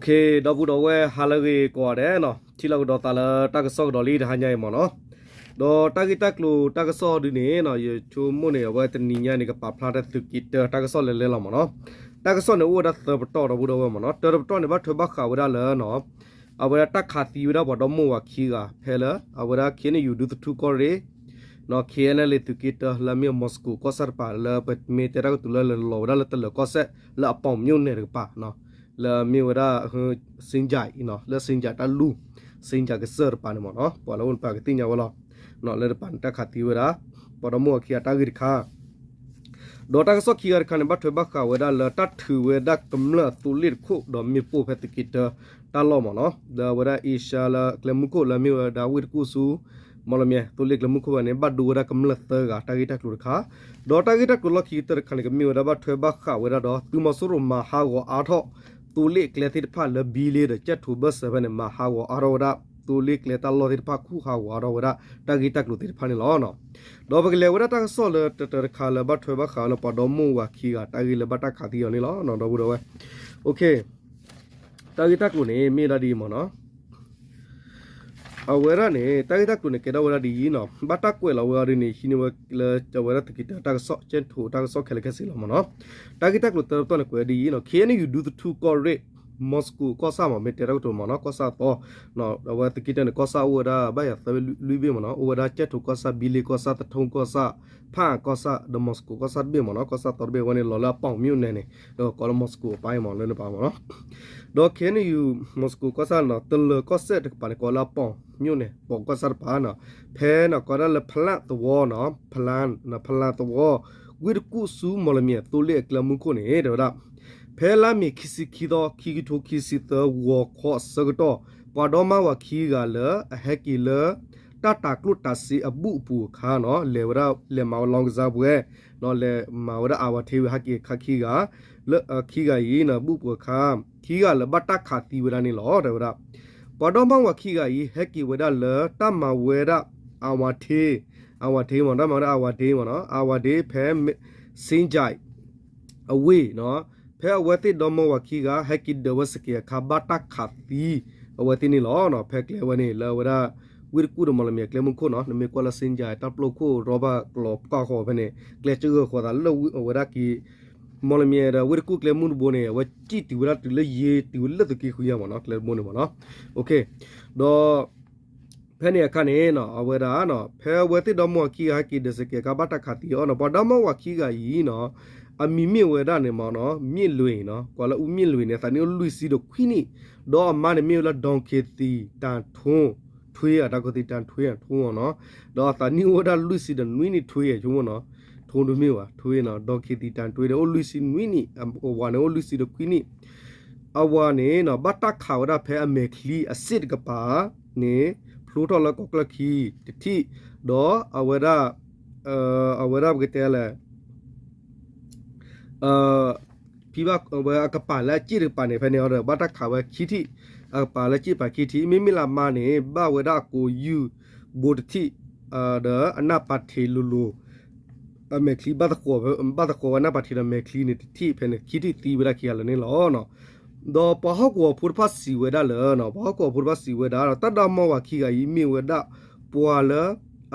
ဒီပုၢ်ဒီဝဲၢ် ဟါလၢအဂ့ၤကိးဂၤဒဲးနီၤ, ထံၣ်လိာ်ကဒီးသးလၢတၢ်ကစီၣ်ကဒီးလံတဟါညါအံၤမ့ၢ်နီၤ. ဒီးတၢ်ဂ့ၢ်တၢ်ကျိၤတၢ်ကစီၣ်ဒုန့ၣ်နီၤ, ယဆိကမိၣ်န့ၣ် အဝဲတနံၤညါန့ၣ် ကပာ်ဖျါတၢ်သုးက့တၢတၢ်ကစီၣ်လဲၤလဲၤလီၤမ့ၢ်နီၤ. တၢ်ကစီၣ်န့ၣ်အိၣ်ဝဲဒၣ်သၢပတီၢ် ဒီပုၢ်ဒီဝဲၢ်မ့ၢ်နီၤ. တၢတပတီၢ်န့ၣ် ဘၣ်ထွဲဘၣ်ဃးဝဲဒၣ်လၢနီၤ အဝဲဒၣ်တၢ်ခးသံဝဲဒၣ်ပှၤဒီမါဝၤခံဂၤ ဖဲလၢ အဝဲဒၣ် ခ့ၣ်အဲၣ်ယူၣ် ဒူသထူၣ်ကီၢ်ရ့ၣ် နီၤ ခ့ၣ်အဲၣ်အဲၣ်လ့ၣ် သုးက့တၢ လၢအမ့ၢ် Moscow ကီၢ်ဆၣ်တပၤ လၢပမ့ၢ်တဲတၢ်ကတိၤလၢလဲၤလီၤဝဲဒၣ်လၢတလၢၤကီၢ်စဲၣ် လၢအပီၤမျိၣ်နဲၣ်တကပၤနီၤ, လၢအမ့ၢ်ဝဲဒၣ် စ့ကၠဲးနီၤ, လၢစ့ကၠဲးတၢ်လူၢ် စ့ကၠဲးကစၢၢ်တပၤန့ၣ်မ့ၢ်နီၤ, ပှၤလၢအိၣ်တပၤကသ့ၣ်ညါဝဲလီၤ. လၢတပၤန့ၣ် တၢ်ခးသံဝဲဒၣ် ပှၤဒီမါဝၤခံဂၤတၢ်ဂ့ၢ်တခါ ဒီးတၢ်ကစီၣ်ခံဂၤတခါန့ၣ် ဘၣ်ထွဲဘၣ်ဃးဝဲဒၣ်လၢတၢ်ထုးဝဲဒၣ်ကမျၢၢ်အသိလ့ၣ်တခိၣ် ဒီးမ့ၣ်ပိၢ်ဖဲသုးက့တၢတၢ်လီၢ်မ့ၢ်နီၤ, လၢအဝဲဒၣ်အ့ရှါလၢကျဲမုၢ်ခိၣ် လၢအမ့ၢ်ဝဲဒၣ်ဝ့ၢ်တကူၣ်ဆူ မီၣ်လမၠဲၣ် သိလ့ၣ်ကျဲမုၢ်ခိၣ်ဖဲန့ၣ် ဘၣ်ဒိဝဲဒၣ်ကမျၢၢ်သၢဂၤ တၢ်ဂ့ၢ်တၢ်ကျိၤတခါ, ဒီးတၢ်ဂ့ၢ်တၢ်ကျိၤလီၢ်ခံကတၢၢ်တခါန့ၣ် ကမ့ၢ်ဝဲဒၣ်ဘၣ်ထွဲဘၣ်ဃးဝဲဒၣ်ဒီး သုးမီၤစိရိၤမၤဟးဂီၤအါထီၣ် သိလ့ၣ်ကျဲသ့ၣ်တဖၣ်လၢဘံလ့ဒီးကၠဲၣ်ထိးဘၢၣ်စၢၤဖဲန့ၣ် မၤဟးဂီၤအါထီၣ်ဝဲဒၣ် သိလ့ၣ်ကျဲတၢ်လီၢ်သ့ၣ်တဖၣ် ခူၣ်ဟးဂီၤအါထီၣ်ဝဲဒၣ် တၢ်ဂ့ၢ်တၢ်ကျိၤသ့ၣ်တဖၣ်န့ၣ်လီၤ. ဒီးပကလဲၤဝဲဒၣ်တၢ်ကစီၣ်လၢတတၢတခါလၢဘၣ်ထွဲဘၣ်ဃးလၢပှၤဒီမါဝၤခံဂၤ တၢ်ဂ့ၢ်လၢဘၣ်တၢ်ခးသံအီၤန့ၣ်လီၤ ဒီပုၢ်ဒီဝဲၢ်. တၢ်ဂ့ၢ်တၢ်ကျိၤန့ၣ် မ့ၢ်ဝဲဒၣ်ဒ်အံၤမ့ၢ်နီၤ. အဝဲဒၣ်န့ၣ် တၢ်ဂ့ၢ်တၢ်ကျိၤန့ၣ် ကဲထီၣ်ဝဲဒၣ်ဒ်အံၤနီၤ, ဘၣ်တၢ်ကွဲးလီၤဝဲအီၤဒ်န့ၣ် ဟံးန့ၢ်ဝဲလၢအဝဲဒၣ်သုးက့တၢတၢ်ကစီၣ် ကၠဲၣ်ထိးတၢ်ကစီၣ်ခဲလၢာ်ခဲဆ့လီၤမ့ၢ်နီၤ. တၢ်ဂ့ၢ်တၢ်ကျိၤတၢတပတီၢ်န့ၣ် ကွဲးဒ်အံၤနီၤ, ခ့ၣ်အဲၣ်ယူၣ် ဒူသထူၣ်ကီၢ်ရ့ၣ် Moscow ကီၢ်ဆၣ်မ့ၢ် မ့ၢ်တဲတၢ်ကတိၤမ့ၢ်နီၤ ကီၢ်ဆၣ်အသီ အဝဲသုးက့တၢန့ၣ် ကီၢ်ဆၣ်အိၣ်ဝဲဒၣ်ဘၣ်ယၤသၢဘ့ၣ်လွံၢ်ဘ့ၣ်မ့ၢ်နီၤ, အိၣ်ဝဲဒၣ်ကၠဲၣ်ထိးကီၢ်ဆၣ် ဘံလ့ကီၢ်ဆၣ် သထူကီၢ်ဆၣ် ဖၣ်အၣ်ကီၢ်ဆၣ် ဒီး Moscow ကီၢ်ဆၣ်တဘ့ၣ်မ့ၢ်နီၤ, ကီၢ်ဆၣ်သီတဘ့ၣ်ဝဲန့ၣ် လီၤလၢအပီၤမျိၣ်နဲၣ်န့ၣ် ဒီးကိးလၢ Moscow အပၤအံၤမ့ၢ်လၢနပၤမ့ၢ်နီၤ. ဒီးခ့ၣ်အဲၣ်ယူၣ် Moscow ကီၢ်ဆၣ်နီၤ တလၢၤကီၢ်စဲၣ်တကပၤန့ၣ် ကိးလၢအပီၤမျိၣ်နဲၣ် ပီၤကီၢ်ဆၣ်တပၤနီၤ, ဖဲနီၤ ကိးဒၣ်လၢဖလၣ်သဝီနီၤ ဖလၣ် ဖလၣ်သဝီ ဝ့ၢ်တကူၣ်ဆူမီၣ်လမၠဲၣ်သိလ့ၣ်အကျဲမုၢ်ခိၣ်န့ၣ် တဲဝဲဒၣ် ဖဲလါမ့ၤခံဆံခံသီ ခံကထိခံဆံသၢ ဂီၤခီအဆၢကတီၢ် ပှၤဒီမါဝၤခံဂၤလၢအဟဲက့ၤလၢ တၢ်တၤကျိၣ်တၤစ့အဘူၣ်အပူၤအခါနီၤ လဲၤဝဲဒၣ် လဲၤမၤဝဲ လောင်းကစားပွဲ လဲၤမၤဝဲဒၣ် အဝၤထ့ဝံၤ ဟဲက့ၤအခါခံဂၤ လၢခံဂၤအံၤနီၤ ဘူၣ်ပူၤအခါ ခံဂၤလၢဘၣ်တၢ်ခးသံဝဲဒၣ်န့ၣ်လီၤ တဲဝဲဒၣ်. ပှၤဒီမါဝၤခံဂၤအံၤ ဟဲက့ၤဝဲဒၣ်လၢတၢ်မၤဝဲဒၣ် အဝၤထ့ အဝၤထ့မ့ၢ် တၢ်မၤဝဲဒၣ်အဝၤထ့မ့ၢ်နီၤ အဝၤထ့ဖဲ စ့ကၠဲး အဝ့ၢ်နီၤ, ဖဲအဝဲသ့ၣ်ဒီမါဝၤခံဂၤ ဟဲက့ၤဒၢးဝဲစက့ၤအခါ ဘၣ်တၢ်ခးသံအဝဲသ့ၣ်န့ၣ်လီၤ. ဖဲကျဲဝဲန့ၣ် လၢအဝဲဒၣ် ဝ့ၢ်တကူၣ်ဒီးမီၣ်လမၠဲၣ်ကျဲမုၢ်ခိၣ်နီၤ နမ့ၢ်ကွၢ်လၢစ့ကၠဲး တၢ်ပျီခိၣ် ရီဘၣ်ကျီၤပှၢ်ဃီဖဲန့ၣ် ကျဲကဂၢၢ်ဃီသးလၢအဝဲဒၣ်က့ၤ မီၣ်လမၠဲၣ်ဒီးဝ့ၢ်တကူၣ်ကျဲမုၢ်တဘိန့ၣ် အဝဲစံၣ်တုၤဝဲဒၣ်တုၤလၢယ့ တုၤဝဲလၢသုးက့ဃုညါမ့ၢ်နီၤ ကျဲတဘိန့ၣ်မ့ၢ်နီၤ. ဒီး ဖဲန့ၣ်အခါန့ၣ်နီၤ အဝဲဒၣ် ဖဲအဝဲသ့ၣ်ဒီမါဝၤခံဂၤဟဲက့ၤဒၢးစက့ၤအခါ ဘၣ်တၢ်ခးသံအီၤနီၤ ပှၤဒီမါဝၤခံဂၤအံၤနီၤ အမံၤမ့ၢ်ဝဲဒၣ်န့ၣ်မ့ၢ်နီၤ မ့ၢ်လွံၢ်နီၤ ကွၢ်လၢအူမ့ၢ်လွံၢ်န့ၣ် အသးနံၣ်အိၣ်လွံၢ်ဆံဒီးခွံနံၣ် ဒီးအမါန့ၣ်မ့ၢ်ဝဲလၢ ဒီက့ၤသံတၢ်ထိ ထွ့ အတၢ်ကသံတၢ်ထွ့ ထိနီၤ ဒီးအသးနံၣ်အိၣ်ဝဲဒၣ်လွံၢ်ဆံဒီးနွံနံၣ်ထွ့ ဆိကမိၣ်နီၤ ထိဒုမ့ၢ်ဘၣ် ထွ့နီၤ ဒီက့ၤသံတၢ်ထွ့ဒီးအိၣ်လွံၢ်ဆံနွံနံၣ် အဝၤန့ၣ်အိၣ်လွံၢ်ဆံဒီးခွံနံၣ် အဝၤန့ၣ်နီၤ ဘၣ်တၢ်ခးဝဲဒၣ်ဖဲအမဲာ်ချံအစ့ၣ်တကပၤန့ၣ် ဖျိထီၣ်လၢကီၢ်ကျၢၢ်ခံတထံၣ် ဒီးအဝဲဒၣ် အဝဲဒၣ်ပကတဲလဲၣ် ဖံဘၣ်ဝဲအကပၤလၢအစ့ၣ်တကပၤန့ၣ် ဖဲန့ၣ်အီၤဒီး ဘၣ်တၢ်ခးဝဲခံထံၣ် အကပၤလၢစ့ၣ်ပၤခံထံၣ် မ့မ့ၢ်လၢအမါန့ၣ် ဘၣ်ဝဲဒၣ်အကိာ်ယူၢ်ဘိတထံၣ် ဒီးအနၢ်ပၤထံးလိၤလိၤ အမဲာ်ချံဘၣ်သဃီၤ ဘၣ်သဃီၤဝဲနၢ်ပၤထံးဒီးမဲာ်ချံန့ၣ်တထံၣ် ဖဲန့ၣ်ခံထံၣ်သံဝဲဒၣ်ခံဂၤလၢာ်န့ၣ်လီၤ. ဒီးပှၤဟီၣ်ကဝီၤဖိတဖၣ်စံးဝဲဒၣ်လၢ ပှၤဟီၣ်ကဝီၤဖိတဖၣ်စံးဝဲဒၣ် တၢ်ဒီမါဝၤခံဂၤအံၤမ့ၢ်ဝဲဒၣ် ပှၤလၢ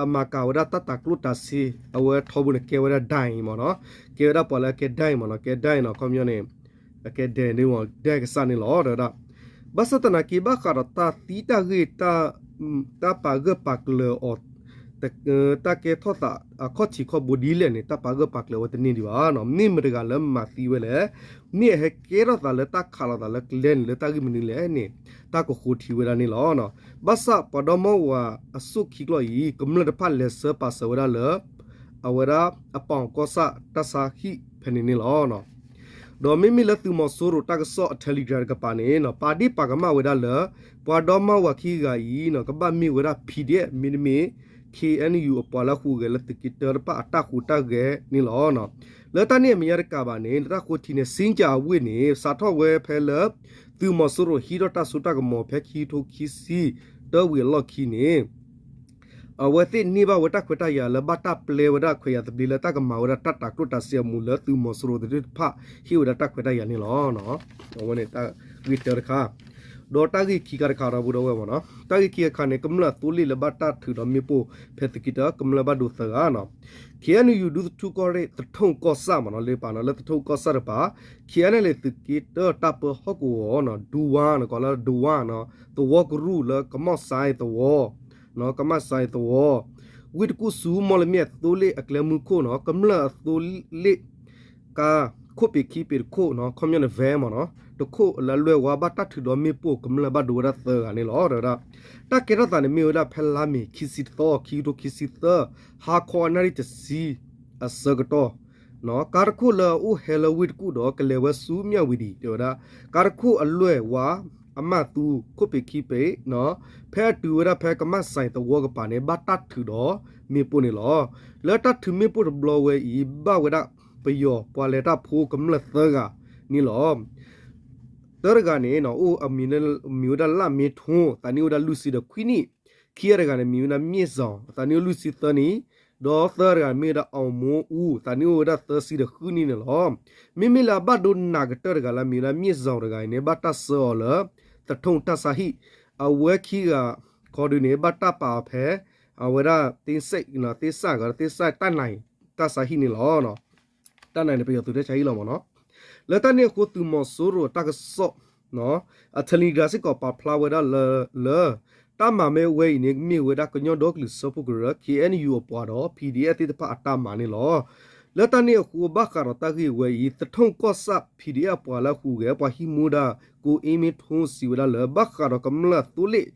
အမၤကၤဝဲဒၣ်တၢ်တၤကျိၣ်တၤစ့ အဝဲထီဘိန့ၣ် ကဲဝဲဒၣ် ဒၣ်အံၤမ့ၢ်နီၤ, ကဲဝဲဒၣ်ပှၤလၢအကဲ ဒၣ်အံၤမ့ၢ်နီၤ, ကဲ ဒၣ်အံၤနီၤ ခီပညီန့ၣ် အကဲ ဒဲန့ၣ်မ့ၢ် ဒၣ်ကစၢ်န့ၣ်လီၤ တဲဝဲဒၣ်. ဘၣ်ဆၣ်သနာ်က့ ဘၣ်ဃးဒီးတၢ်သံတၢ်ဂ့ၢ် တၢ်ပာ်ဂၢၢ်ပာ်ကျၢၤအီၤ တၢ်ကဲထီၣ်သးအခီၣ်ထံးခီၣ်ဘိဒ်လဲၣ်န့ၣ် တၢ်ပာ်ဂၢၢ်ပာ်ကျၢၤဝဲတန့ၢ်ဒံးဘၣ်နီၤ. မ့ၢ်မတၤတဂၤလၢမၤသံဝဲလဲၣ်, မ့ၢ်အဟဲကဲထီၣ်သးလၢတၢ်ခးလိာ်သးလၢကျဲန့ၣ် လၢတၢ်ဂ့ၢ်မနုၤလဲၣ်န့ၣ် တၢ်ကဃိထံဝဲဒၣ်န့ၣ်လီၤ. ဘၣ်ဆၣ်ပှၤဒီမါဝၤအစိၣ်ခံကျီၢ်အံၤ ကမျၢၢ်တဖၣ်လဲၤဆှၢပာ်စၢၤဝဲဒၣ်လၢ အဝဲဒၣ်အပီၣ်ကီၢ်ဆၣ်တၢ်ဆါဟံၣ်ဖဲန့ၣ်န့ၣ်လီၤ. ဒီးမ့မ့ၢ်လၢသုးမီၤစိရိၤတၢ်ကစီၣ်အ Telegram တကပၤန့ၣ် ပာ်ဒ့ၣ်ပာ်ကမၣ်ဝဲဒၣ်လၢ ပှၤဒီမါဝၤခံဂၤအံၤ ကဘၣ်မ့ၢ်ဝဲဒၣ် PDF မ့တမ့ၢ် KNU အပှၤလၢဟူးဂဲၤလၢသုးက့တၢတဖၣ်အတၢ်ဟူးတၢ်ဂဲၤန့ၣ်လီၤ. လၢတၢ်န့ၣ်အမဲာ်ညါတကးဘၣ်န့ၣ် လၢတၢ်ဃိထံန့ၣ် စ့ကၠဲးအဝ့ၢ်န့ၣ် စးထီၣ်ဝဲဖဲလၢ သုးမီၤစိရိၤဟံးထီၣ်တၢ်စိတၢ်ကမီၤဖဲခံကထိခံဆံတၢဝံၤအလီၢ်ခံန့ၣ် အဝဲသ့ၣ်န့ၢ်ဘၣ်ဝဲတၢ်ခွဲးတၢ်ယာ်လၢဘၣ်တၢ်ပျဲဝဲဒၣ်ခွဲးယာ်သဘျ့လၢတၢ်ကမၤဝဲဒၣ်တၢ်တၤကျိၣ်တၤစ့အမူးလၢသုးမီၤစိရိၤသ့ၣ်တဖၣ်ဟ့ၣ်ဝဲဒၣ်တၢ်ခွဲးတၢ်ယာ်န့ၣ်လီၤ. အဝဲန့ၣ်တၢ် ဂ့ၢ်တၢတခါ, ဒီးတၢ်ဂ့ၢ်ခံခါတခါ ဒီပုၢ်ဒီဝဲၢ်မ့ၢ်နီၤ, တၢ်ဂ့ၢ်ခံခါတခါန့ၣ် ကမျၢၢ်အသိလ့ၣ်လၢဘၣ်တၢ်ထုးဒီးမ့ၣ်ပိၢ် ဖဲသုးက့တၢ ကမျၢၢ်ဘၣ်ဒိသၢဂၤနီၤ, ခ့ၣ်အဲၣ်ယူၣ် ဒူသထူၣ်ကီၢ်ရ့ၣ် သထူၣ်ကီၢ်ဆၣ်မ့ၢ်နီၤ, လၢပာ်နီၤ လၢသထူၣ်ကီၢ်ဆၣ်တပၤ, ခ့ၣ်အဲၣ်ယူၣ် သုးက့တၢတၢ်ပၢဟီၣ်ကဝီၤနီၤ, ဒူဝါနီၤ, ကီးလၢဒူဝါနီၤ, သဝီကရူၢ်လၢကမီၣ်စဲသဝီ ကမီၣ်စဲသဝီ, ဝ့ၢ်တကူၣ်ဆူ မီၣ်လမၠဲၣ်အသိလ့ၣ်အကျဲမုၢ်ခိၣ်နီၤ, ကမျၢၢ်အသိလ့ၣ် ကါ ခိၣ်ပ့ၤခံပ့ၤတခိၣ်နီၤ, ခီပညီန့ၣ် van မ့ၢ်နီၤ, တခိၣ်လၢအလွဲၢ်ဝါ ဘၣ်တၢ်ထုးဒီးမ့ၣ်ပိၢ် ကမျၢၢ်ဘၣ်ဒိဝဲဒၣ်သၢဂၤန့ၣ်လီၤ. ဒီးဝဲဒၣ် တၢ်ကဲထီၣ်သးန့ၣ်မ့ၢ်ဝဲဒၣ်ဖဲလါမ့ၤခံဆံတသီ ခံကထိခံဆံသၢ ဟါခီအနၣ်ရံၣ်တဆံအဆၢကတီၢ် ကါတခိၣ်လၢအအိၣ်ဟဲလၢဝ့ၢ်တကူၣ်ဒီးကလဲၤဝဲဆူမၠၣ်ဝံၤဒံး တဲဝဲဒၣ် ကါတခိၣ်အလွဲၢ်ဝါ အမၢ်သူ ခိၣ်ပ့ၤခံပ့ၤ ဖဲအတုၤဝဲဒၣ်ဖဲကမၣ်စဲသဝီကပၤန့ၣ် ဘၣ်တၢ်ထုးဒီးမ့ၣ်ပိၢ်န့ၣ်လီၤ. လၢတၢ်ထုးမ့ၣ်ပိၢ်တဘျီဝဲအံၤ ဘၣ်ဝဲဒၣ်ပယီၤပှၤလဲၤတၢ်ဖိကမျၢၢ်သၢဂၤန့ၣ်လီၤ. တၢတဂၤန့ၣ် အိၣ်အမံၤ မံၤဝဲဒၣ်လၣ်မ့ထိ သးနံၣ်အိၣ်ဝဲဒၣ်လွံၢ်ဆံဒီးခွံနံၣ်, ခံဂၤတဂၤန့ၣ် မံၤဝဲဒၣ်မ့ၣ်စီၤ သးနံၣ်အိၣ်လွံၢ်ဆံသၢနံၣ်, ဒီးသၢဂၤတဂၤမ့ၢ်ဝဲဒၣ်အီၣ်မိအူ သးနံၣ်အိၣ်ဝဲဒၣ်သၢဆံဒီးဃုနံၣ်န့ၣ်လီၤ. မ့မ့ၢ်လၢအဘၣ်ဒိနးကတၢၢ်တဂၤလၢအမံၤဝဲဒၣ်မ့ၣ်စီၤတဂၤအံၤန့ၣ် ဘၣ်တၢ်ဆှၢအီၤလၢ သထူၣ်တၢ်ဆါဟံၣ်, အဝဲခံဂၤခီဒုန့ၣ် ဘၣ်တၢ်ပာ်အီၤဖဲ အဝဲဒၣ် သ့စဲး သ့စဲး သ့စဲးတၢ်နၤအံၤ တၢ်ဆါဟံၣ်န့ၣ်လီၤ. တၢ်နၤန့ၣ် ပယီၤသုးတၢ်ဆါဟံၣ်လီၤမ့ၢ်နီၤ. လၢတၢ်န့ၣ်အဃိ သုးမီၤစိရိၤအတၢ်ကစီၣ် အ Telegram စ့ၢ်ကီးပာ်ဖျါဝဲဒၣ်လၢ လၢ တၢ်မၤမ့ၢ်ဝဲအံၤန့ၣ် မ့ၢ်ဝဲဒၣ်ကညီဒီကလုာ်စၢဖှိၣ်ကရၢ ခ့ၣ်အဲၣ်ယူၣ် အပှၤဒီး ပီၣ်ဒံၣ်အဲၣ် သ့ၣ်တဖၣ်အတၢ်မၤန့ၣ်လီၤ. လၢတၢ်န့ၣ်အဃိ ဘၣ်ဃးဒီးတၢ်ဂ့ၢ်ဝဲအံၤ သထူၣ်ကီၢ်ဆၣ် ပီၣ်ဒံၣ်အဲၣ် အပှၤလၢအဟူးဂဲၤ ပှၤဟံးမူဒါ ကိးအ့မ့ထိ စံးဝဲဒၣ်လၢ ဘၣ်ဃးဒီးကမျၢၢ်အသိလ့ၣ်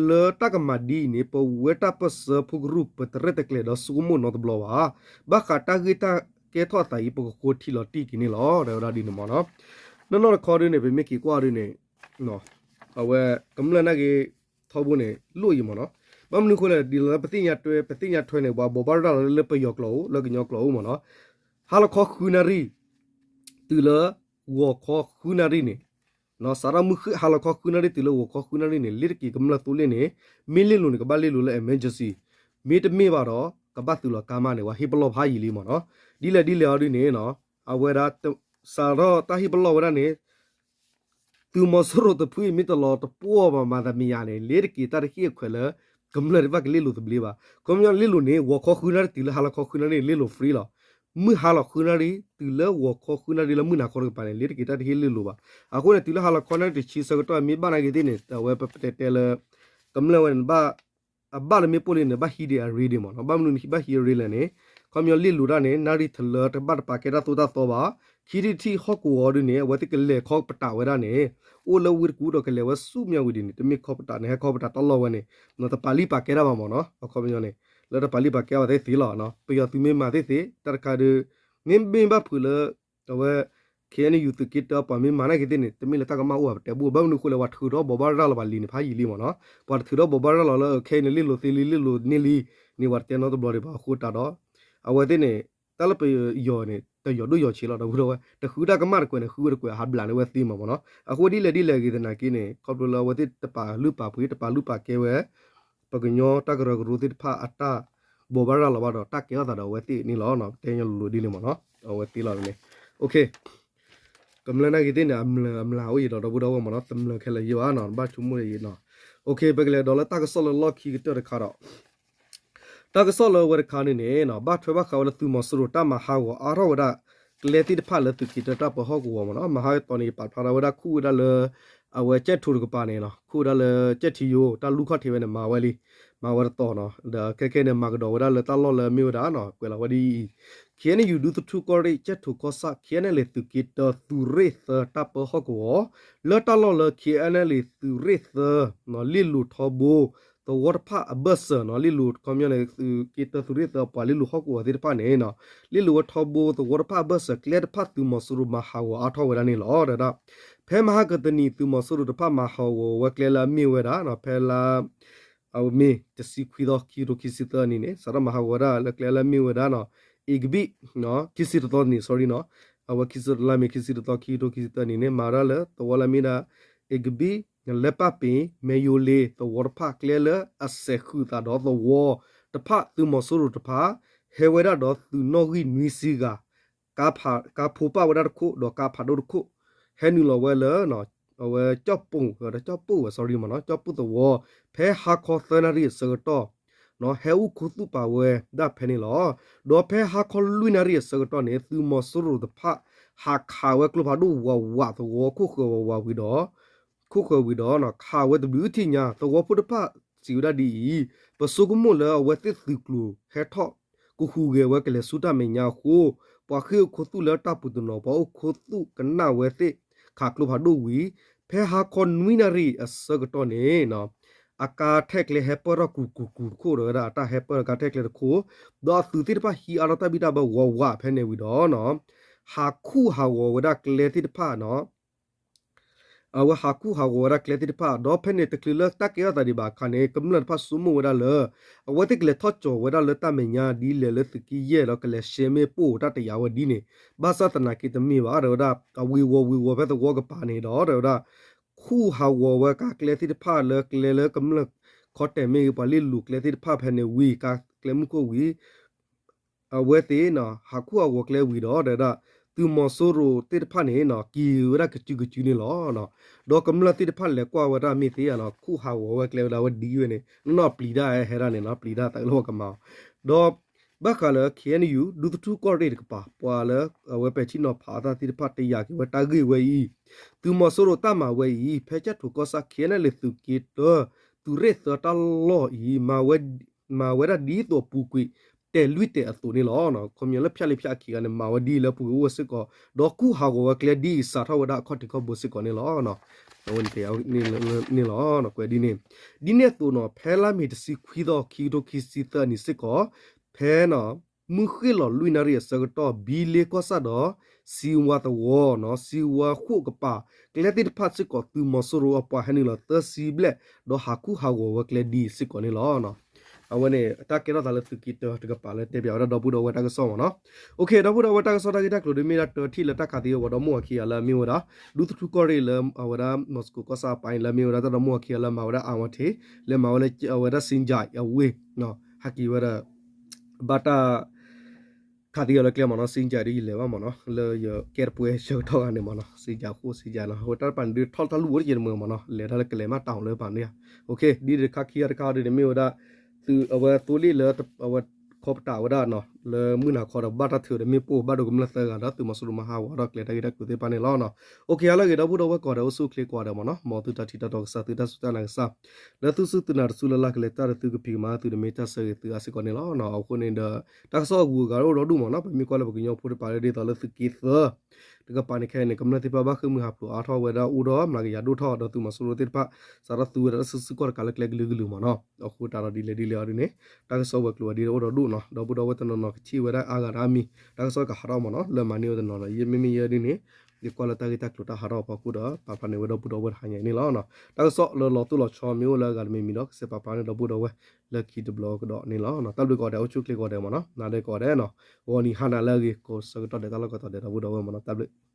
လၢတၢ်ကမၤဒ်အံၤန့ၣ် ပဝဲတၢ်ပၢၢ်ဆၢဖိကရူၢ် ပတရဲၣ်တကျဲၤဒီးဆိကမိၣ်နီတဘျီဘၣ်. ဘၣ်ဃးတၢ်ဂ့ၢ်တၢ်ကဲထီၣ်အသးအံၤ ပကဃိထံလီၤတံၢ်က့ၤန့ၣ်လီၤ တဲဝဲဒၣ်ဒ်န့ၣ်မ့ၢ်နီၤ. နီၢ်နီၢ်တခီဒ်န့ၣ် ပမ့ၢ်က့ၤကွၢ်ဒ်န့ၣ် အဝဲကမျၢၢ်နာ်က့ၤထီဘိန့ၣ် လိၣ်အံၤမ့ၢ်နီၤ. ဘၣ်မနုၤအဃိလဲၣ် ဒ်သိးလၢပသ့ၣ်ညါထွဲ ပသ့ၣ်ညါထွဲန့ၣ် ပှၤဘိးဘၣ်ရၤလီၤလၢပယီၤကျိာ်အိၣ် လၢကညီကျိာ်အိၣ်မ့ၢ်နီၤ. ဟါလီၤခီဃုနၣ်ရံၣ် တုၤလၢ ဂီၤခီဃုနၣ်ရံၣ်န့ၣ် စးထီၣ်မုၢ်ဟါလီၤခီဃုနၣ်ရံၣ်တုၤလၢဂီၤခီဃုနၣ်ရံၣ်န့ၣ် လ့တက့ၤကမျၢၢ်သိလ့ၣ်န့ၣ် မ့ၢ်လ့ၣ်လိၤန့ၣ် ကဘၣ်လ့ၣ်လိၤလၢ emergency မ့တမ့ၢ်ဘၣ်ဒီး ကဘၣ်သုးလီၤကါမးန့ၣ် ပှၤဟ့ၣ်ပလီၢ်ဖးယံာ်လံမ့ၢ်နီၤ. ဒ်လဲၣ်ဒ်လဲၣ်အီၤဒ်န့ၣ် အဝဲဒၣ် စးထီၣ်တၢ်ဟ့ၣ်ပလီၢ်ဝဲဒၣ်န့ၣ် သုးမီၤစိရိၤတဖုအံၤမ့ၢ်တလီၤတပှီၢ်ဘၣ်မၤသးမံၤယါန့ၣ် လ့တက့ၤတၢ်တဟ့ၣ်အခွဲးလၢ ကမျၢၢ်တဖၣ်ကလ့ၣ်လိၤသဘျ့ဘၣ်. ခီပညီလ့ၣ်လိၤန့ၣ် ဂီၤခီဃုနၣ်ရံၣ်တုၤလၢဟါလီၤခီဃုနၣ်ရံၣ်န့ၣ် လ့ၣ်လိၤ free လီၤ. မုၢ်ဟါလီၤဃုနၣ်ရံၣ် တုၤလၢဂီၤခီဃုနၣ်ရံၣ်လၢမုၢ်နၤခီတကပၤန့ၣ် လ့တက့ၤတၢ်တဟ့ၣ်လ့ၣ်လိၤဘၣ်. အဃိန့ၣ် တုၤလၢဟါလီၤခီနၣ်ရံၣ်တဆံဆၢကတီၢ်မ့ၢ်ဘၣ်နာ်က့ၤသ့ၣ်န့ၣ် အဝဲပတဲတဲလၢ ကမျၢၢ်ဝဲန့ၣ် အဘၣ်လၢမ့ၣ်ပိၢ်လံန့ၣ် ဘၣ်ဟံးဒံးအရ့ဒံးမ့ၢ်နီၤ. ဘၣ်မနုၤဘၣ်ဟံးအရ့လဲၣ်န့ၣ် ခီပညီလ့ၣ်လိၤတၢ်န့ၣ် နၣ်ရံၣ်တလၢတဘၣ်တပာ်ကဲတၢ်သိၣ်တၢ်သီဘၣ်. ခံထံၣ်တထံၣ်ဟီၣ်ကဝီၤဒ်န့ၣ် အဝဲသ့ၣ်ကလဲၤခီပတာ်ဝဲဒၣ်န့ၣ် အိၣ်လၢဝ့ၢ်တကူၣ်ဒီးကလဲၤဝဲဆူမၠၣ်ဝံၤဒ်န့ၣ် တမ့ၢ်ခီပတာ်န့ၣ် ဟဲခီပတာ်တၢ်လီၢ်ဝဲန့ၣ် တပာ်လံပာ်ကဲတၢ်ဘၣ်မ့ၢ်နီၤ. အခီပညီန့ၣ် လၢတပာ်လံပာ်ကဲဘၣ်သ့ၣ်သ့ၣ်လီၤ. ပယီၤသုးမ့ၢ်မၤသ့ၣ်သ့ၣ် တၢ်တခါဒုး မ့မ့ၢ်ဘၣ်ဖုးလၢ အဝဲ ခ့ၣ်အဲၣ်ယူၣ် သုးက့တၢပှၤမ့ၢ်မၤနာ်က့ၤသ့ၣ်န့ၣ် တမ့ၢ်လၢတၢ်ကမၣ်အိၣ်ဘၣ်ပတဲဘူၣ် ဘၣ်မနုၤအဃိလဲၣ် ပှၤထုးထီၣ်ဘိးဘၣ်ရၤလီၤဘၣ်လံန့ၣ် ဖးယံာ်လံမ့ၢ်နီၤ. ပှၤတထုးထီၣ်ဘိးဘၣ်ရၤလီၤလၢ ခဲအံၤန့ၣ်လ့ၣ်လိၤသ့လံ လ့ၣ်လိၤန့ၢ်လံန့ၣ် ပှၤတတဲနီတဘျီဒံးဘၣ်အဃိတၢ်ဒီး အဝဲသ့ၣ်န့ၣ် တၢ်လၢပယီၤန့ၣ် တယီၤဒိၣ်ယီၤဆံးလီၤ ဒီပုၢ်ဒီဝဲၢ် တဃုတၢ်ကမၣ်တကွဲးန့ၣ် ဃုဝဲတကွဲး ဟးဘျးန့ၢ်ဝဲသ့မ့ၢ်နီၤ. အဃိဒ်လဲၣ်ဒ်လဲၣ်ဂ့ၤသနာ်က့န့ၣ် ခီဖျိလၢအဝဲသ့ၣ်တပာ်လုၢ်ပာ်ပှ့ၤ တပာ်လုၢ်ပာ်ကဲဝဲ ပကညီတၢ်ကရၢကရိသ့ၣ်တဖၣ်အတၢ်ဘိးဘၣ်ရၤလီၤဘၣ်ဒီး တၢ်ကဲထီၣ်သးဒီးအဝဲသ့ၣ်န့ၣ်လီၤ. တဲညါလိၤလိၤဒ်န့ၣ်မ့ၢ်နီၤ အဝဲသ့ၣ်လီၤန့ၣ် ကမျၢၢ်နာ်က့ၤသ့ၣ်န့ၣ် အမျၢ်အမျၢ်အိၣ်ယံၤဒီး ဒီပုၢ်ဒီဝဲၢ်မ့ၢ်နီၤ တမျၢၢ်ခဲလၢာ်ယံၤဘၣ်နီၤ ဘၣ်ဆိကမိၣ်ယံၤနီၤ. ပကလဲၤဒီးလၢတၢ်ကစီၣ်လၢလီၢ်ခံကတၢၢ်တခါဒီး တၢ်ကစီၣ်လၢဝဲတခါန့ၣ်န့ၣ် ဘၣ်ထွဲဘၣ်ဃးဝဲလၢသုးမီၤစိရိၤတၢ်မၤဟးဂီၤအါထီၣ်ဝဲဒၣ် ကျဲသ့ၣ်တဖၣ်လၢသုးက့တၢတၢ်ပၢဟီၣ်ကဝီၤမ့ၢ်နီၤ. မဟါကတီၢ်န့ၣ် ယပာ်ဖျါထီၣ်ဝဲဒၣ်ခူၣ်ဝဲဒၣ်လၢ အဝဲကၠဲၣ်ထူတကပၤန့ၣ်နီၤ ခူၣ်ဝဲဒၣ်လၢကၠဲၣ်ထံယိၤ တၢ်လူၢ်ခီၣ်ထံးဝဲန့ၣ် မၤဝဲလံ မၤဝဲတတီၤနီၤ ဒီးခဲခဲန့ၣ် မၤကဒီးဝဲဒၣ်လၢတၢ်လီၢ်လၢမ့ၢ်ဝဲဒၣ်နီၤ ကွဲးလီၤဝဲဒ်အံၤ ခ့ၣ်အဲၣ်ယူၣ် ဒူသထူၣ်ကီၢ်ရ့ၣ် ကၠဲၣ်ထူကီၢ်ဆၣ် ခ့ၣ်အဲၣ်ယူၣ် သုးက့တၢ သုးရ့ၣ်သၢတၢ်ပၢဟီၣ်ကဝီၤ လၢတၢ်လီၢ်လၢ ခ့ၣ်အဲၣ်ယူၣ် သုးရ့ၣ်သၢ လ့ၣ်လိၤထီဘိ သဝီတဖၣ်အဘၢၣ်စၢၤနီၤ လ့ၣ်လိၤခီပညီန့ၣ် သုးက့တၢ သုးရ့ၣ်သၢ ပှၤလ့ၣ်လိၤဟီၣ်ကဝီၤသ့ၣ်တဖၣ်န့ၣ် လ့ၣ်လိၤဝဲထီဘိသဝီတဖၣ်အဘၢၣ်စၢၤ ကျဲတဖၣ်သုးမီၤစိရိၤမၤဟးဂီၤအါထီၣ်ဝဲဒၣ်န့ၣ်လီၤ. ဒီး ဖဲမဟါကတနံၤ သုးမီၤစိရိၤတဖၣ်မၤဟးဂီၤဝဲကျဲလၢအမ့ၢ်ဝဲဒၣ် ဖဲလါ အမ့ၢ်တဆံခွံသီ ခံကထိခံဆံသၢနံၣ်န့ၣ် စးထီၣ်မၤဟးဂီၤဝဲဒၣ်လၢကျဲလၢအမ့ၢ်ဝဲဒၣ်နီၤ ဧကဘံၣ် ခံဆံတသီနံၣ် sorry နီၤ အဝဲခံဆံ လါမ့ၤခံဆံတသီ ခံကထိခံဆံသၢနံၣ်န့ၣ် မၤဝဲဒၣ်လၢသဝီလၢအမ့ၢ်ဒၣ် ဧကဘံၣ် လဲပၣ်ပ့ၤ မဲယိၤလ့ၤ သဝီတဖၣ်ကျဲလၢအစဲးဃုာ်သးဒီးသဝီတဖၣ် သုးမီၤစိရိၤတဖၣ် ဟဲဝဲဒၣ်ဒီးသုးနီၣ်ဂံၢ်နွံဆံဂၤ ကါဖး ကါဖိပၣ်ဝဲဒၣ်တခိၣ် ဒီးကါဖးဒိၣ်တခိၣ် ဟဲနုာ်လီၤဝဲလၢ အဝဲကၠီၣ်ပိၢ် ကၠီၣ်ပိၢ်ဝဲ sorry မ့ၢ်နီၤ ကၠီၣ်ပိၢ်သဝီ ဖဲဟါခီသၢနၣ်ရံၣ်အဆၢကတီၢ် ဟဲအိၣ်ခူသူၣ်ပာ်ဝဲဒၣ်ဖဲန့ၣ်လီၤ. ဒီးဖဲဟါခီလွံၢ်နၣ်ရံၣ်အဆၢကတီၢ်န့ၣ် သုးမီၤစိရိၤတဖၣ် ဟးခးဝဲကျိဖးဒိၣ်ဝးဝးသဝီ ခိၣ်ဃၢၤဝးဝးဝံၤဒီး ခိၣ်ဃၢၤဝံၤဒီး ခးဝဲတဘျုးထံၣ်ညါ သဝီဖိတဖၣ်စံးဝဲဒၣ်ဒ်အံၤ, ပဆိကမိၣ်လၢအဝဲသ့ၣ်သုးကျိၤဟဲထီၣ် ကဟူးဂဲၤဝဲကလဲၤဆူတၢ်မဲာ်ညါအဃိ, ပှၤဃ့ၢ်အိၣ်ခူသူၣ်လၢတၢ်ပူၤတနီၤ ပှၤအိၣ်ခူသူၣ်ကနၣ်ဝဲသ့ၣ်ခးကျိဖးဒိၣ်ဝံၤ, ဖဲဟါခီနွံနၣ်ရံၣ်အဆၢကတီၢ်န့ၣ် အကါထဲကျဲဟဲပၢၢ်ထီၣ်ကူၤကူၤကူၤတခိၣ်ဒီးဝဲဒၣ် အတၢ်ဟဲပၢၢ်ကါထဲကျဲတခိၣ်, ဒီးအသုးသ့ၣ်တဖၣ်ဟံးအါထီၣ်တၢ်ဘံၣ်တၢ်ဘၢဝးဝးဖဲန့ၣ်ဝံၤဒီး ဟးခူၣ်ဟးဂီၤဝဲဒၣ်ကျဲသ့ၣ်တဖၣ် အဝဲဟးခူၣ်ဟးဂီၤဝဲဒၣ်ကျဲသ့ၣ်တဖၣ် ဒီးဖဲန့ၣ်တချုးလၢတၢ်ကဲထီၣ်သးဒံးဘၣ်အခါန့ၣ် ကမျၢၢ်တဖၣ်ဆိကမိၣ်ဝဲဒၣ်လၢ အဝဲသ့ၣ်ကလဲၤထီၣ်ကၠီၤဝဲဒၣ်လၢတၢ်မဲာ်ညါဒ်လဲၣ်လၢသုးက့ယဲၢ်ဒီးကလဲၤရှဲမ့ၣ်ပိၢ်တၢ်တယာ်ဝဲဒ်န့ၣ်, ဘၣ်ဆၣ်သနာ်က့တမ့ၢ်ဘၣ် တဲဝဲဒၣ် အဝ့ၤဝီၤဝ့ၤဝီၤဖဲသဝီကပၤန့ၣ်ဒီး တဲဝဲဒၣ် ခူၣ်ဟးဂီၤဝဲကါကျဲသ့ၣ်တဖၣ်လၢကျဲလၢကမျၢၢ်ခီတဲာ်မ့ၢ်ဂ့ၤ ပှၤလ့ၣ်လိၤကျဲသ့ၣ်တဖၣ်ဖဲန့ၣ်ဝံၤ ကါကျဲမုၢ်ခိၣ်ဝံၤ အဝဲသ့ၣ် ဟးခူၣ်ဟးဂီၤကျဲဝံၤဒီး တဲဝဲဒၣ် သုးမီၤစိရိၤသ့ၣ်တဖၣ်န့ၣ် က့ၤဝဲဒၣ်ကစုကစုန့ၣ်လီၤ. ဒီးကမျၢၢ်သ့ၣ်တဖၣ်လဲၤကွၢ်ဝဲဒၣ်မ့ၢ်သ့ ခူၣ်ဟးဂီၤဝဲကျဲဝဲဒၣ်ဝဲဒ်ဝဲန့ၣ် နီၢ်နီၢ်ပျံၤတၢ်ဟဲဒၣ်န့ၣ်နီၤ ပျံၤတၢ်သးလၢဝဲကမၤအီၤ, ဒီး ဘၣ်ဃးလၢ ခ့ၣ်အဲၣ်ယူၣ် ဒူသထူၣ်ကီၢ်ရ့ၣ်တကပၤ ပှၤလၢအဝဲပဲာ်ထံနီၤဖးအသးသ့ၣ်တဖၣ်တယာ်က့ၤဝဲတၢ်ဂ့ၢ်ဝဲအံၤ, သုးမီၤစိရိၤတၢ်မၤဝဲအံၤ ဖဲကၠၢ်ထိၣ်ကီၢ်ဆၣ် ခ့ၣ်အဲၣ်ယူၣ် သုးက့တၢ သုးရ့ၣ်သၢတၢ်လီၢ်အံၤ မၤဝဲဒၣ်ဒ်သိးအပူၤကွံာ် တဲာ်လွံၢ်တဲာ်အသိးန့ၣ်လီၤ. ခီပညီလၢဖၠၣ်လံဖၠၣ်အခံဂၤန့ၣ် မၤဝဲဒ်လၢအပူၤကွံာ်အိၣ်ဝဲစ့ၢ်ကီး ဒီးခူၣ်ဟးဂီၤဝဲကျဲဒ်အံၤ စးထီၣ်ဝဲဒၣ်အခီၣ်ထံးခီၣ်ဘိစ့ၢ်ကီးန့ၣ်လီၤ. အဝဲန့ၣ်တဲန့ၣ်လီၤ ကွဲးဒ်န့ၣ်, ဒ်န့ၣ်အသိးနီၤ ဖဲလါမ့ၤတဆံခွံသီ ခံကထိခံဆံသၢအနံၤစ့ၢ်ကီး ဖဲ မုၢ်ဃ့ၢ်လီၤလွံၢ်နၣ်ရံၣ်အဆၢကတီၢ် ဘံလ့ကီၢ်ဆၣ်ဒီး စံဝါသဝီနီၤ စံဝါဃိၣ်ကပၤ ကျဲသ့ၣ်တဖၣ်စ့ၢ်ကီး သုးမီၤစိရိၤအပှၤဟဲနုာ်လီၤသၢဆံဘျဲၣ် ဒီးဟးခူၣ်ဟးဂီၤဝဲကျဲဒ်အံၤစ့ၢ်ကီးန့ၣ်လီၤ. အဝဲန့ၣ် တၢ်ကဲထီၣ်သးလၢသုးက့တၢတကပၤလၢတဲပၠးဝဲဒၣ်ဒီပုၢ်ဒီဝဲၢ်တၢ်ကစီၣ်မ့ၢ်နီၤ. အိၣ်ခ့ ဒီပုၢ်ဒီဝဲၢ်တၢ်ကစီၣ်တၢ်ဂ့ၢ်တၢ်ကျိၤဒ်မ့ၢ်ဒၣ်တၢထံၣ်လၢတၢ်ခးသံအဂီၤဒီးမုၢ်အခံဂၤလၢအမ့ၢ်ဝဲဒၣ် ဒူသထူၣ်ကီၢ်ရ့ၣ်လၢအဝဲဒၣ် မီၤစကိၤကီၢ်ဆၣ်အပၤအံၤလၢအမ့ၢ်ဝဲဒၣ်တၢ်ဒီမုၢ်အခံဂၤလၢမၤဝဲဒၣ်အါဝဲထံး လၢမၤဝဲလၢအဝဲဒၣ် စ့ကၠဲးအဝ့ၢ် ဟဲက့ၤဝဲဒၣ် ဘၣ်တၢ် ခးသံအီၤလၢကျဲမ့ၢ်နီၤ စ့ကၠဲးဒ်ယလဲၤဘၣ်မ့ၢ်နီၤ လၢယကဲတပှဲၤဆၢကတီၢ်ဂၤန့ၣ်မ့ၢ်နီၤ စ့ကၠဲးဃိ စ့ကၠဲးနီၤ အဝဲတၢ်တပၤန့ၣ်ဒုးထီၣ်တၢ်လူၢ်အိၣ်တက့ၢ်တမုာ်မ့ၢ်နီၤ လဲၤတၢ်လၢကလဲၤမးတၢ်အိၣ်လၢပၤန့ၣ် အိၣ်ခ့ ဒ်တခါခံဂၤတခါဒ်န့ၣ်မ့ၢ်ဝဲဒၣ် သုးအဝဲသိလ့ၣ်လၢအဝဲခီပတာ်ဝဲဒၣ်နီၤ လၢမုၢ်နၤခီဒီးဘၣ်တၢ်ထုးဒီးမ့ၣ်ပိၢ်ဘၣ်ဒိကမျၢၢ်သၢဂၤဒီးသုးမီၤစိရိၤမၤဟးဂီၤဒီးကျဲတၢ်ဂ့ၢ်တၢ်ကျိၤသ့ၣ်တဖၣ်န့ၣ်လီၤ. အိၣ်ခ့ ဟါလၢအဂ့ၤ ဒီပုၢ်ဒီဝဲၢ်ကိးဂၤဒဲး အိၣ်ဆူၣ်အိၣ်ချ့ကိးဂၤဒဲးမ့ၢ်နီၤ မ်သုတၢ်ထံၣ်တၢ်တီကစၢ် သုတၢ်စူၢ်တၢ်နာ်ကစၢ် လၢသုစူၢ်သုနာ်တစုလၢ်လၢ်ကလဲၤတၢ်ဒီးသုကဖံးကမၤသုတမ့ၢ်တၢ်ဆၢဂ့ၤသုအါစ့ၢ်ကီးန့ၣ်လီၤ. အဃိန့ၣ်ဒီး တၢ်ကစီၣ်အဂုၤအဂၤအိၣ်ဒီဒူၣ်မ့ၢ်နီၤ ပမ့ၢ်ကွၢ်လၢပကညီဖိတပၤလၢဒ်သိးလၢသုးက့သၢ တကပၤန့ၣ်ခဲအံၤန့ၣ် ကမျၢၢ်သ့ၣ်တဖၣ်ဘၣ်ဃ့ၢ်မှံဟးဖျိးအါထီၣ်ဝဲဒၣ်အိၣ်ဒီးမၤကယၤဒိၣ်ထီၣ်ဒီးသုးမီၤစိရိၤသ့ၣ်တဖၣ် စးထီၣ်သူဝဲဒၣ်တၢ်စုဆူၣ်ခီၣ်တကးလၢကျဲကလုာ်ကလုာ်မ့ၢ်နီၤ အဃိတၢ်ဒီးဒ်လဲၣ်ဒ်လဲၣ်အီၤဒ်န့ၣ် တၢ်ကစီၣ်ဝဲၤကျိၤဝဲၤဒ့အိၣ်ဒီဒူၣ်နီၤ ဒီပုၢ်ဒီဝဲၢ်တနီၤနီၤကထံၣ်ဝဲဒၣ်အါဂၤတၢ်မံၤ တၢ်ကစီၣ်ကဟးထီၣ်မ့ၢ်နီၤ လၢမၤန့ၢ်ဝဲတနီၤနီၤ ယမ့မ့ၢ်ယဲဒ်န့ၣ် ယကွၢ်လၢတၢ်ဂ့ၢ်တၢ်ကျိၤတၢ်ဟးထီၣ်အဖီခိၣ်ဒီး ပာ်ဖျါန့ၢ်ဝဲဒီပုၢ်ဒီဝဲၢ်တဟါညါအံၤန့ၣ်လီၤ. တၢ်ကစီၣ်လၢလီၤတိၢ်လီၤဆီမ့ၢ်အိၣ်လၢအဂၤတမံၤမံၤဒီး ကစဲးပာ်ဖျါန့ၢ်ဒီပုၢ်ဒီဝဲၢ် လၢခံတဘျီကဒီးန့ၣ်လီၤ. တၢ်ဘျုးကိးဂၤဒဲး အိၣ်ဆူၣ်အိၣ်ချ့ကိးဂၤဒဲးမ့ၢ်နီၤ နၤဒဲးကိးဂၤဒဲးနီၤ ဂီၤနံၤဟါနၤလၢအဂ့ၤ ကိးဆၢကတီၢ်ဒဲးတၢ်လီၢ်ကိးတီၤဒဲးဒီပုၢ်ဒီဝဲၢ်မ့ၢ်နီၤ တၢ်ဘျုး